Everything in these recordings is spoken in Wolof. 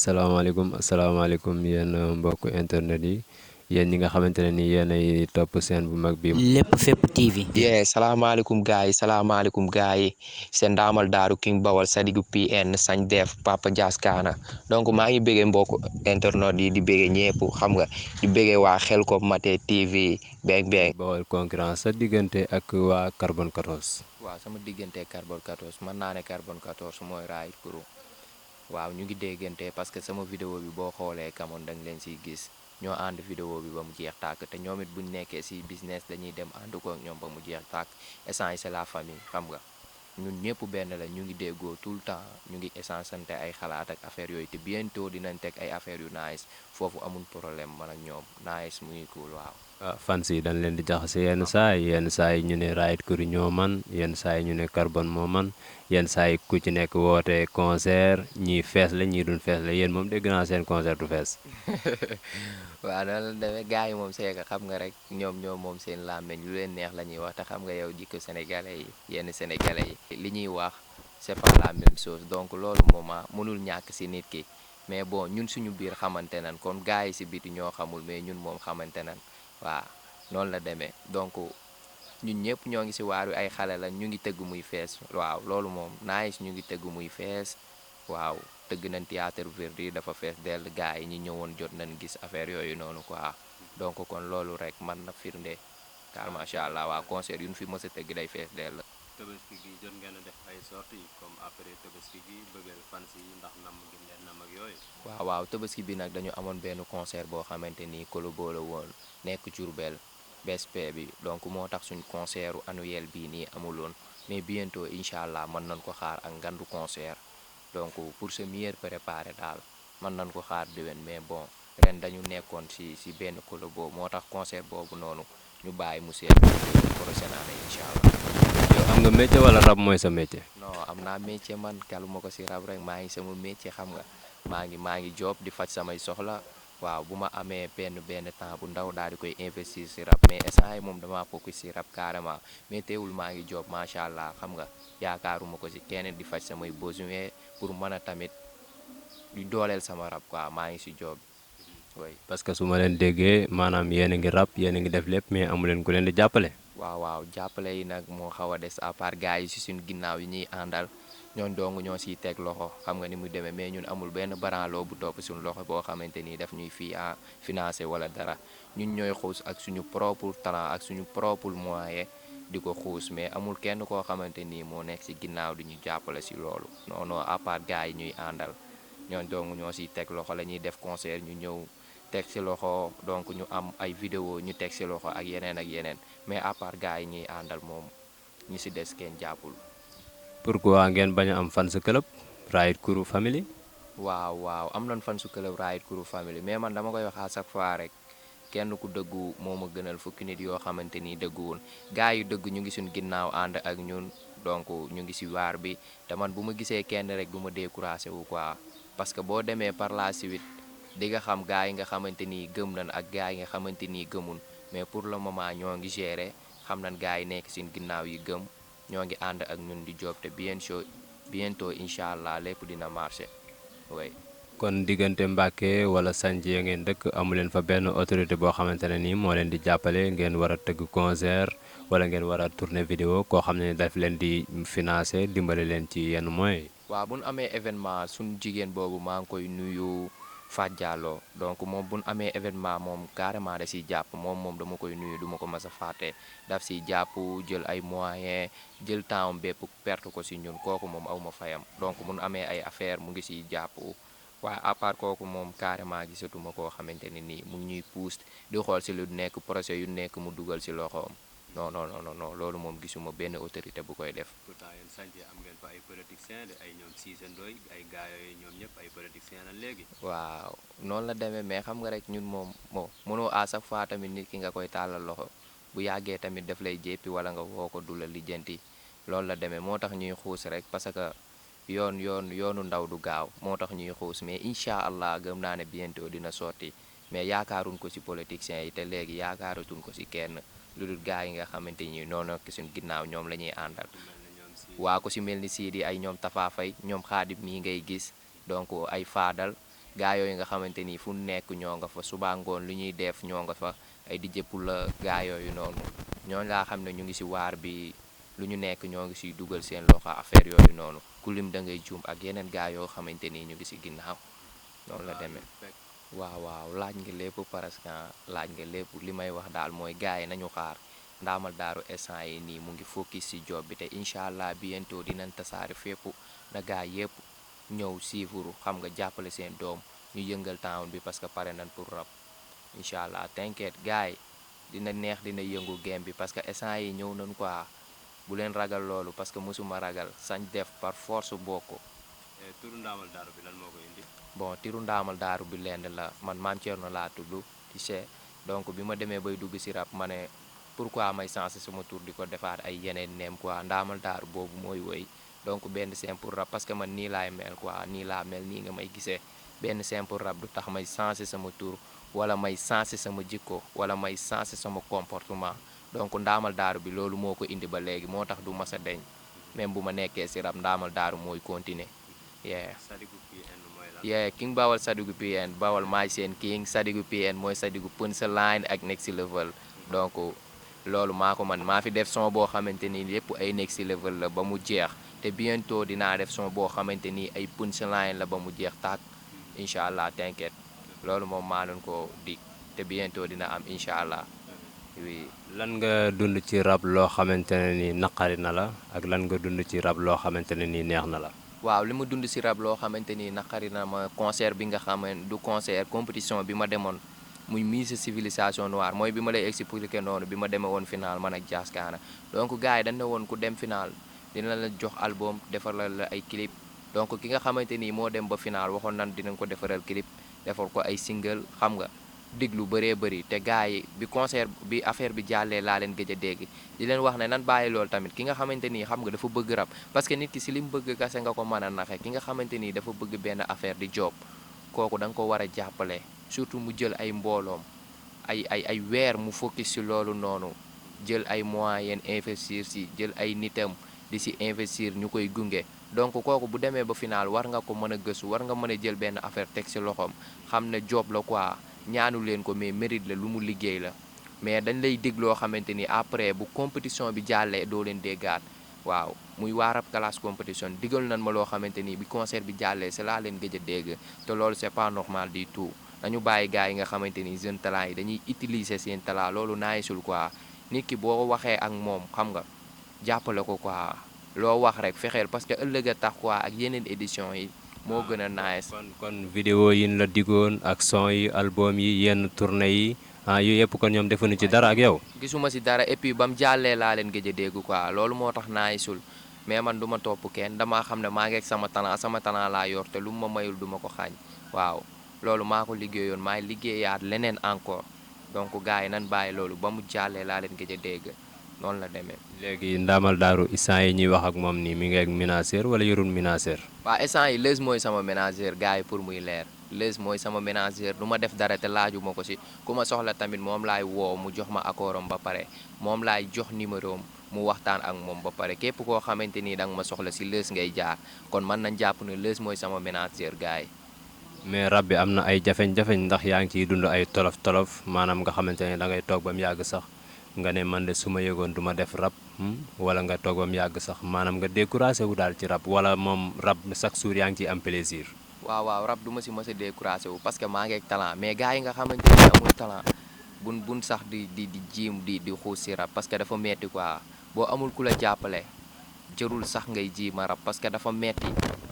asalaamaaleykum yéen mbokk internet yi yéen ñi nga xamante ne ni yéenay topp seen bu mag bi. lépp fépp TV. salaamaaleykum gars yi seen ndaamal daaru King Bawal Sadigu PN sañ def Papa Dias Kana donc maa ngi bëggee mbokk internet yi di bëggee ñëpp xam nga di bëggee waa Xelcom Maté TV beeg Bawal concurrence sa diggante ak waa Carbone 14. waaw sama diggante Carbone 14 mën naa ne Carbone 14 mooy Raid Crew waaw ñu ngi déggante parce que sama vidéo bi boo xoolee kamoon da nga leen siy gis ñoo ànd vidéo bi ba mu jeex tàkk te ñoom it buñ nekkee si business dañuy dem ànd ko ak ñoom ba mu jeex tàkk essence c'est la famille xam nga ñun ñëpp benn la ñu ngi déggoo tout le temps ñu ngi essenceante ay xalaat ak affaire yooyu te bientôt dinañ teg ay affaire yu nice foofu amul problème man ak ñoom nice mu ngi cool waaw. fans yi dañ leen di jaxase yenn saa yi ñu ne Raid Crew ñoo man yenn saa yi ñu ne Carbone moo man yenn saa yi ku ci nekk woote concert ñii fees la ñii duñ fees la yéen moom dégg naa seen concert du fees. waaw noonu la demee gars yi moom seeka xam nga rek ñoom moom seen làmmeñ lu leen neex la ñuy wax te xam nga yow jikko sénégalais yi yenn sénégalais yi li ñuy wax c'est pas la même chose donc loolu moom mënul ñàkk si nit ki mais bon ñun suñu biir xamante nan kon gars yi si biti ñoo xamul mais ñun moom xamante nan waaw noonu la demee donc ñun ñëpp ñoo ngi si waar wi ay xale la ñu ngi tëgg muy fees waaw loolu moom nice ñu ngi tëgg muy fees waaw tëgg nañ théâtre Verdi dafa fees dell gars yi ñi ñëwoon jot nañ gis affaire yooyu noonu quoi donc kon loolu rek man na firnde car macha allah waa concert yu ñu fi mës a tëgg day fees dell. Tabaski gi jot ngeen a def ay sorties comme après Tabaski gi bëggal fans yi ndax nam gi leen nam ak yooyu. waaw Tabaski bi nag dañu amoon benn concert boo xamante ni Kolobo la woon nekk Diourbel BSP bi donc moo tax suñu concertu annuel bii nii amuloon mais bientôt incha allah mën nañ ko xaar ak ngandu concert donc pour se mieux préparer daal mën nañ ko xaar déwén mais bon ren dañu nekkoon si benn Kolobo moo tax concert boobu noonu ñu bàyyi mu seet prochaine année incha allah. yow am nga métier wala rab mooy sa métier. non am naa métier man kaluma ko si rab rek maa ngi sama métier xam nga maa ngi job di faj samay soxla waaw bu ma amee benn temps bu ndaw daal di koy investir si rab mais instant yi moom damaa focus si rab carrément mais teewul maa ngi job macha allah xam nga yaakaaruma ko si kenn di faj samay besoin pour mën a tamit di dooleel sama rab quoi maa ngi si job oui. parce que su ma leen déggee maanaam yéen a ngi rab yéen a ngi def lépp mais amu leen ku leen di jàppale. waaw jàppale yi nag moo xaw a des à part gars yi si suñu ginnaaw yi ñuy àndal ñoon dong ñoo siy teg loxo xam nga ni mu demee mais ñun amul benn branloo bu topp suñu loxo boo xamante ni daf ñuy fii financé wala dara ñun ñooy xuus ak suñu propre talent ak suñu propre moyen di ko xuus mais amul kenn koo xamante ni moo nekk si ginnaaw di ñu jàppale si loolu non non à part gars yi ñuy àndal ñoon dong ñoo siy teg loxo la ñuy def concert ñu ñëw teg si loxo donc ñu am ay vidéo ñu teg si loxo ak yeneen mais à part gars yi ñuy àndal moom ñi si des kenn jàppul. pourquoi ngeen bañ a am fans club Raid Crew family. waaw am nañ fan su club Raid Crew family mais man dama koy wax à chaque fois rek kenn ku dëggu moo ma gënal fukki nit yoo xamante ni dëgguwul gars yu dëgg ñu ngi suñ ginnaaw ànd ak ñun donc ñu ngi si waar bi te man bu ma gisee kenn rek du ma découragé wu quoi parce que boo demee par la suite di nga xam gars yi nga xamante ni gëm nañ ak gars yi nga xamante ni gëmul mais pour le moment ñoo ngi gérer xam nañ gars yi nekk suñ ginnaaw yi gëm ñoo ngi ànd ak ñun di job te bientôt incha allah lépp dina marché oui. kon diggante Mbàkke wala Santhie ya ngeen dëkk amu leen fa benn autorité boo xamante ne nii moo leen di jàppale ngeen war a tëgg concert wala ngeen war a tourner vidéo koo xam ne daf leen di financer dimbale leen ci yenn moyens yi. waaw bu ñu amee événement suñu jigéen boobu maa ngi koy nuyu Fatou Diallo donc moom bu ñu amee événement moom carrément da siy jàpp moom dama koy nuyu duma ko mas a fàtte daf siy jàpp jël ay moyens jël temps bépp perte ko si ñun kooku moom aw ma fayam donc bu ñu amee ay affaire mu ngi siy jàpp. waaye à part kooku moom carrément gisatuma koo xamante ne nii mu ngi ñuy pousse di xool si lu nekk projet yu nekk mu dugal si loxoom non loolu moom gisuma benn autorité bu koy def. pourtant yéen Santhie am ngeen fa ay politiciens de ay ñoom Cissé Ndoye ay gars yooyu ñoom ñëpp ay politiciens la léegi. waaw noonu la demee mais xam nga rek ñun moom mënoo à chaque fois tamit nit ki nga koy tàllal loxo bu yàggee tamit daf lay jéppi wala nga woo ko du la lijjanti loolu la demee moo tax ñuy xuus rek parce que. yoonu ndaw du gaaw moo tax ñuy xuus mais incha allah gëm naa ne bientôt dina sotti mais yaakaaruñ ko ci politiciens yi te léegi yaakaaratuñ ko ci kenn lu dul gars yi nga xamante ni noonu ak suñ ginnaaw ñoom la ñuy àndal waa ko ci mel ni Sidi ay ñoom Tafa Faye ñoom Xaadim mii ngay gis donc ay Faadal gaa yooyu nga xamante ni fu nekk ñoo nga fa suba ngoon lu ñuy def ñoo nga fa ay di jëpp la gaa yooyu noonu ñooñu laa xam ne ñu ngi si waar bi lu ñu nekk ñoo ngi siy dugal seen loxo affaire yooyu noonu ku lim da ngay juum ak yeneen gaa yoo xamante ni ñu ngi si ginnaaw noonu la demee. waaw laaj nga lépp parce que laaj nga lépp li may wax daal mooy gars yi nañu xaar Ndamal Daaru instant yi nii mu ngi focus si job bi te incha allah bientôt dinañ tasaare fépp na gars yëpp ñëw suivre xam nga jàppale seen doom ñu yëngal town bi parce que pare nañ pour rap incha allah t'inquiète gars yi dina neex dina yëngu game bi parce que instant yi ñëw nañ quoi bu leen ragal loolu parce que mosuma ragal sañ def par force bokk. turu Ndamal Daaru bi lan moo ko indi. bon tiru Ndamal Daaru bi lenn la man Maam Thierno laa tudd tu sais donc bi ma demee bay dugg si rap ma ne pourquoi may sensé sama tur di ko defaat ay yeneen neem quoi Ndamal Daaru boobu mooy woy donc benn simple rap parce que man nii laay mel quoi nii laa mel nii nga may gisee benn simple rap du tax may sensé sama tur wala may sensé sama jikko wala may sensé sama comportement donc Ndamal Daaru bi loolu moo ko indi ba léegi moo tax du mas a deñ même bu ma nekkee si rap Ndamal Daaru mooy continuer King Bawal Sadigu PN Bawal maay seen king Sadigu PN mooy Sadigu punchline ak next level donc loolu maa ko man maa fi def son boo xamante ni lépp ay next level la ba mu jeex te bientôt dinaa def son boo xamante ni ay punchline la ba mu jeex tàkk incha allah t'inquiète loolu moom maa leen ko dig te bientôt dina am incha allah oui. lan nga dund ci rap loo xamante ne ni naqari na la ak lan nga dund ci rap loo xamante ne ni neex na la. waaw li ma dund si rap loo xamante ni naqari na ma concert bi nga xam ne du concert compétition bi ma demoon muy mise civilisation noire mooy bi ma lay expliquer noonu bi ma demee woon final man ak Jaas Kaana donc gars yi dañ ne woon ku dem final dina la jox album defaral la ay clip donc ki nga xamante ni moo dem ba final waxoon nan dinañ ko defaral clip defal ko ay single xam nga diglu bëree bëri te gars yi bi concert bi affaire bi jàllee laa leen gëj a dégg di leen wax ne nan bàyyi loolu tamit ki nga xamante ni xam nga dafa bëgg rap parce que nit ki si li mu bëgg kase nga ko mën a naxe ki nga xamante ni dafa bëgg benn affaire di job kooku da nga ko war a jàppale surtout mu jël ay mbooloom ay weer mu focus si loolu noonu jël ay moyens investir si jël ay nitam di si investir ñu koy gunge donc kooku bu demee ba final war nga ko mën a gëstu war nga mën a jël benn affaire teg si loxoom xam ne job la quoi ñaanu leen ko mais mérite la lu mu liggéey la mais dañ lay dig loo xamante ni après bu compétition bi jàllee doo leen déggaat waaw muy waa rap classe compétition digal nañ ma loo xamante ni bi concert bi jàllee c'est laa leen gëj a dégg te loolu c'est pas normal du tout dañu bàyyi gars yi nga xamante ni jeune talent yi dañuy utiliser seen talent loolu naayisul quoi nit ki boo waxee ak moom xam nga jàppale ko quoi loo wax rek fexeel parce que ëllëg a tax quoi ak yeneen édition yi moo gën a nice. kon vidéo yi la digoon ak son yi album yi yenn tournée yi yooyu yëpp kon ñoom defuñu ci dara ak yow. gisuma si dara et puis ba mu jàllee laa leen gëj a dégg quoi loolu moo tax niceul mais man du ma topp kenn damaa xam ne maa ngi ak sama talent laa yor te lu ma mayul du ma ko xaañ waaw loolu maa ko liggéeyoon maay liggéeyaat leneen encore donc gars yi nan bàyyi loolu ba mu jàllee laa leen gëj a dégg noonu la demee. léegi Ndamal Daaru instant yi ñuy wax ak moom nii mi ngi ak ménagère wala yorul ménagère. waaw instant yi Leuz mooy sama ménagère gars yi pour muy leer Leuz mooy sama ménagère du ma def dara te laaju ma ko si ku ma soxla tamit moom laay woo mu jox ma accordam ba pare moom laay jox numéro am mu waxtaan ak moom ba pare képp koo xamante ni danga ma soxla si Leuz ngay jaar kon mën nañ jàpp ne Leuz mooy sama ménagère gars yi. mais rab bi am na ay jafeñ-jafeñ ndax yaa ngi ciy dund ay tolof-tolof maanaam nga xamante ne da ngay toog ba mu yàgg sax nga ne man de su ma yëgoon du ma def rab wala nga toog ba mu yàgg sax maanaam nga découragé wu daal ci rab wala moom rab chaque jour yaa ngi ciy am plaisir. waaw rab du ma si mës a découragé wu parce que maa ngi ak talent mais gars yi nga xamante ni amul talent bun sax di jiim di xuus si rab parce que dafa metti quoi boo amul ku la jàppale jërul sax ngay jiima rab parce que dafa metti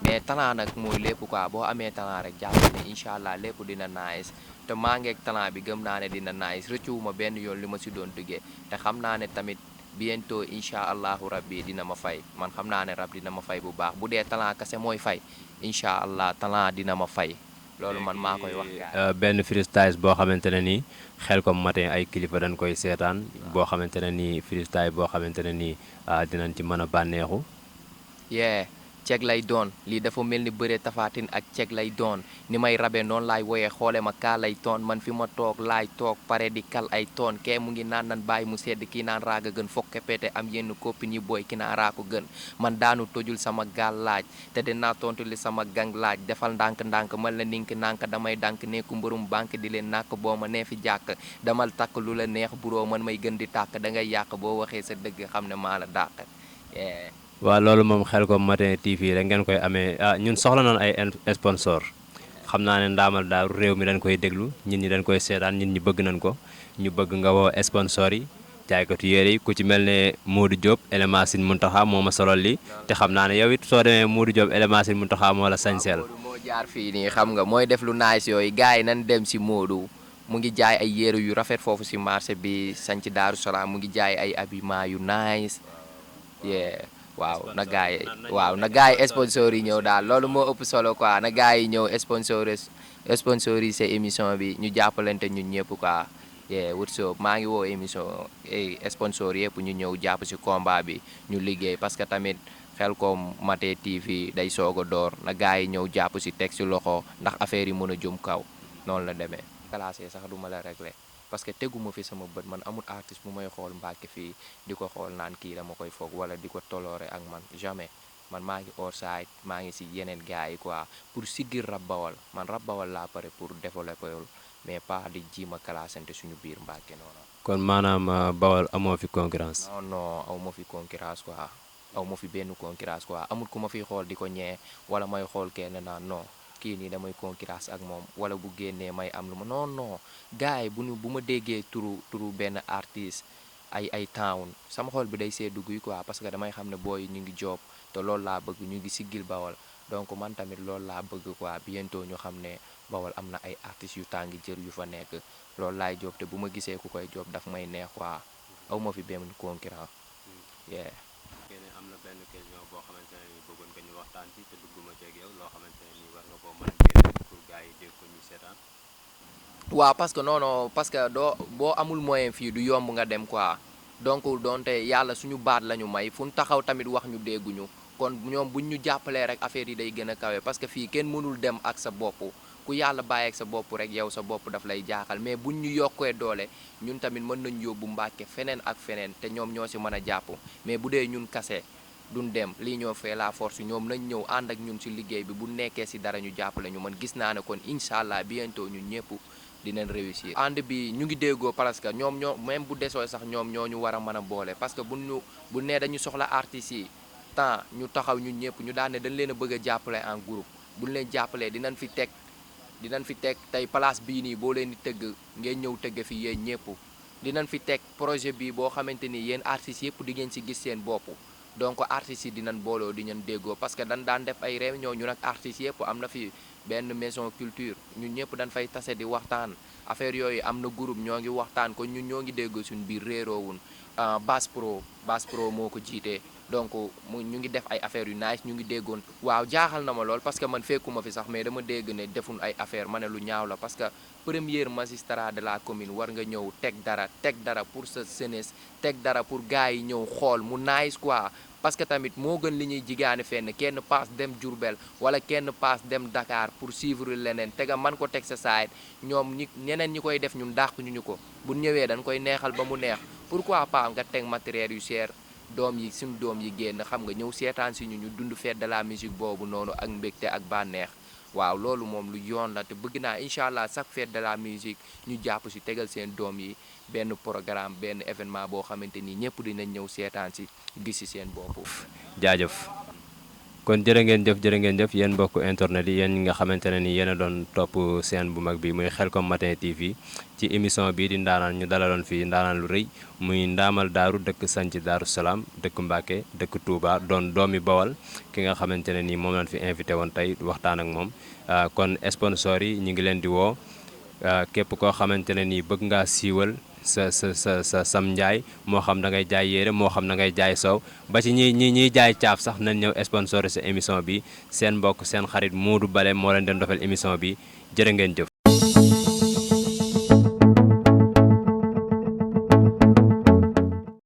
mais talent nag mooy lépp quoi boo amee talent rek jàppale ne incha allah lépp dina nice te maa ngi ak talent bi gëm naa ne dina nice rëccuwuma benn yoon li ma si doon duggee te xam naa ne tamit bientôt incha allahu rabbi dina ma fay man xam naa ne rab dina ma fay bu baax bu dee talent kese mooy fay incha allah talent dina ma fay loolu man maa koy wax. benn freestyle boo xamante ne nii xel comme matin ay kilifa dañ koy seetaan boo xamante ne nii freestyle boo xamante ne nii dinañ ci mën a bànneexu. ceg lay doon lii dafa mel ni bëre tafaatin ak ceg lay doon ni may rabe noonu laay woyee xoole ma kaa lay toon man fi ma toog laay toog pare di kal ay toon kee mu ngi naan nan bàyyi mu sedd kii naan raaga gën fokke pete am yenn copine yi booy ki naan raako gën man daanu tojul sama gaal laaj te dinaa tontu li sama gang laaj defal ndànk-ndànk mal na nink nànk damay dànk nekku mbërum banque di leen nàkk boo ma nee fi jàkk damal takk lu la neex buroo man may gën di tàkk da ngay yàq boo waxee sa dëgg xam ne maa la dàq waaw loolu moom Khelcom Matin TV rek ngeen koy amee ñun soxla nañ ay sponsor xam naa ne Ndamal Daaru réew mi dañ koy déglu ñit ñi dañ koy seetaan ñit ñi bëgg nañ ko ñu bëgg nga woo sponsor yi jaaykatu yére yi ku ci mel ne Modou Diop élément Sine Mountakha moo ma solol li te xam naa ne yow it soo demee Modou Diop élément Sine Mountakha moo la sañseel moo jaar fii nii xam nga mooy def lu nice yooyu gars yi nañ dem si Modou mu ngi jaay ay yére yu rafet foofu si marché bi sañ ci Daaru Salaam mu ngi jaay ay habillement yu nice waaw na gars yi na gars yi sponsor yi ñëw daal loolu moo ëpp solo quoi na gars yi ñëw sponsorisé émission bi ñu jàppalante ñun ñëpp quoi wut soo maa ngi woo émission sponsor yëpp ñu ñëw jàpp si combat bi ñu liggéey parce que tamit Khelcom Matin TV day soog a door na gars yi ñëw jàpp si teg si loxo ndax affaire yi mën a jëm kaw noonu la demee classé sax du ma la réglé parce que teguma fi sama bët man amul artiste bu may xool Mbàkke fii di ko xool naan kii dama koy foog wala di ko toloore ak man jamais man maa ngi hors side maa ngi si yeneen gars yi quoi pour siggil rab Bawol man rab Bawol laa pare pour développer mais pas di jiima classante suñu biir Mbàkke noonu. kon maanaam Bawol amoo fi concurrence. non aw ma fi concurrence quoi aw ma fi benn concurrence quoi amul ku ma fiy xool di ko ñee wala may xool kenn naan non. kii nii damay concurrence ak moom wala bu génnee may am lu ma non gars yi bu ma déggee turu benn artiste ay town sama xol bi day see dugg yi quoi parce que damay xam ne booy ñu ngi job te loolu laa bëgg ñu ngi siggil Bawol donc man tamit loolu laa bëgg quoi bientôt ñu xam ne Bawol am na ay artistes yu tàngi jër yu fa nekk loolu laay job te bu ma gisee ku koy job daf may neex quoi aw ma fi benn concurrent am na benn question boo xamante ne ni bëggoon nga ñu waxtaan ci te dugguma ci ak yow loo xamante ne ni war nga koo mën a génne pour gars yi dégg ko ñu seetaan. waaw parce que non parce que boo amul moyen fii du yomb nga dem quoi donc donte yàlla suñu baat la ñu may fu ñu taxaw tamit wax ñu dégguñu kon ñoom buñ ñu jàppalee rek affaire yi day gën a kawe parce que fii kenn mënul dem ak sa bopp ku yàlla bàyyeeg sa bopp rek yow sa bopp daf lay jaaxal mais buñ ñu yokkee doole ñun tamit mën nañ yóbbu Mbàkke feneen ak feneen te ñoom ñoo si mën a jàpp mais bu dee ñun kase duñ dem lii ñoo fait la force ñoom nañ ñëw ànd ak ñun si liggéey bi bu nekkee si dara ñu jàppale ñu man gis naa ne kon incha allah bientôt ñun ñëpp dinañ réussir. ànd bi ñu ngi déggoo parce que ñoom ñoo même bu desoo sax ñoom ñoo ñu war a mën a boole parce que bu nee dañu soxla artistes yi temps ñu taxaw ñun ñëpp ñu daan ne dañ leen a bëgg a jàppale en groupe buñ leen jàppalee dinañ fi teg tey place bii nii boo leen di tëgg ngeen ñëw tëgg fi yéen ñëpp dinañ fi teg projet bi boo xamante ni yéen artistes yëpp di ngeen si gis seen bopp donc artistes yi dinañ booloo di ñan déggoo parce que dañ daan def ay réunion ñu nag artistes yëpp am na fi benn maison culture ñun ñëpp dañ fay tase di waxtaan affaire yooyu am na groupe ñoo ngi waxtaan kon ñun ñoo ngi déggoo suñu biir réeroowun Bass Pro moo ko jiitee donc ñu ngi def ay affaires yu nice ñu ngi déggoon waaw jaaxal na ma lool parce que man fekkuma fi sax mais dama dégg ne defun ay affaire ma ne lu ñaaw la parce que premier magistrat de la commune war nga ñëw teg dara pour sa jeunesse teg dara pour gars yi ñëw xool mu nice quoi parce que tamit moo gën li ñuy jigaane fenn kenn paas dem Diourbel wala kenn paas dem Dakar pour suivre leneen te nga man ko teg sa side ñoom ñeneen ñi koy def ñun dàq ñu ko bu ñëwee dañ koy neexal ba mu neex pourquoi pas nga teg matériel yu cher doom yi suñu doom yi génn xam nga ñëw seetaan si ñu dund fête de la musique boobu noonu ak mbégte ak bànneex waaw loolu moom lu yoon la te bëgg naa incha allah chaque fête de la musique ñu jàpp si tegal seen doom yi benn programme benn événement boo xamante ni ñëpp dinañ ñëw seetaan si gis si seen bopp. jaajëf kon jërë ngeen jëf yéen mbokku internet yi yéen ñi nga xamante ne ni yéen a doon topp seen bu mag bi muy Khelcom Matin TV ci émission bii di ndaanaan ñu dalaloon fii ndaanaan lu rëy muy Ndamal Daaru dëkk sanc Daaru Salaam dëkk Mbàkke dëkk Touba doon doomi Bawol ki nga xamante ne ni moom lañ fi invité woon tey waxtaan ak moom kon sponsor yi ñu ngi leen di woo képp koo xamante ne ni bëgg ngaa siiwal sa sam njaay moo xam da ngay jaay yére moo xam da ngay jaay soow ba ci ñiy jaay caaf sax nañ ñëw sponsorisé émission bi seen mbokk seen xarit Modou Bale moo leen doon defal émission bi jërë ngeen jëf